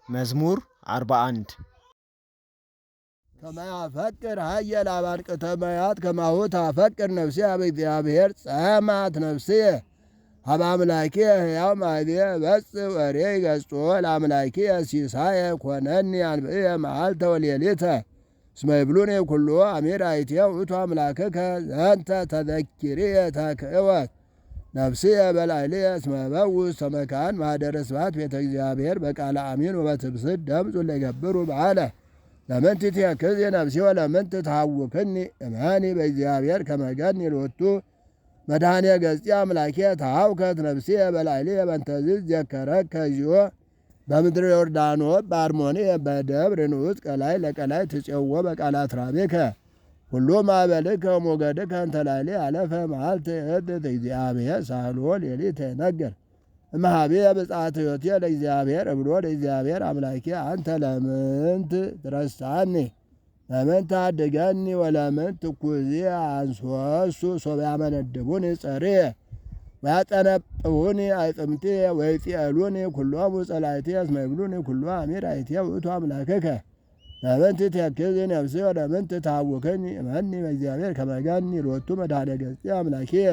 መዝሙር 41። ከመ ያፈቅር ኃየል አባድቅተ መያት ከማሁ ታፈቅር ነፍስየ ኀበ እግዚአብሔር። ጸማት ነፍስየ ኀበ አምላኪየ ሕያው ማእዝየ እበጽሕ ወእሬኢ ገጾ ለአምላኪየ። ሲሳየ ኮነኒ አንብዕየ መዓልተ ወሌሊተ። እስመ ይብሉኒ ኩሎ አሚር አይቴ ውእቱ አምላክከ። ዘንተ ተዘኪርየ ተክእወት ነፍስየ በላዕልየ። እስመ እበውእ ውስተ መካን ማኅደረ ስብሐት ቤተ እግዚአብሔር። በቃለ አሚን ወበትብስት ደምፁ ለይገብሩ በዓለ። ለምንት ትየክዚ ነፍሲ ወለምንት ትሃውክኒ? እመኒ በእግዚአብሔር ከመ እገኒ ሎቱ መድኃኔ ገጽ አምላኬ። ተሃውከት ነፍስየ በላዕልየ። በእንተዝ ዘከረከ እግዚኦ በምድረ ዮርዳኖስ በአርሞንኤም በደብር ንዑስ ቀላይ ለቀላይ ትፄዎ በቃላት ራቤከ። ኩሉ ማዕበልከ ወሞገድከ እንተ ላዕሌየ አለፈ። መዓልተ እኅትት እግዚአብሔር ሳህልዎ ሌሊተ ይነግር እምኀቤየ ብፅዓተ ሕይወትየ ለእግዚአብሔር። እብሎ ለእግዚአብሔር አምላኬ አንተ ለምንት ትረሳኒ? ለምንት ታድገኒ? ወለምንት ትኩዝየ አንሶሱ ሶበ ያመነድቡኒ ጸርየ ወያጠነጵውኒ አዕጽምትየ ወይጼሉኒ ኩሎሙ ጸላእትየ? እስመ ይብሉኒ ኩሎ አሚር አይትየ ውእቱ አምላክከ። ለምንት ትየክዚ ነፍስየ ወለምንት ትሃውክኒ? እመኒ በእግዚአብሔር ከመ እገኒ ሎቱ መድኃኔ ገጽየ አምላኪየ።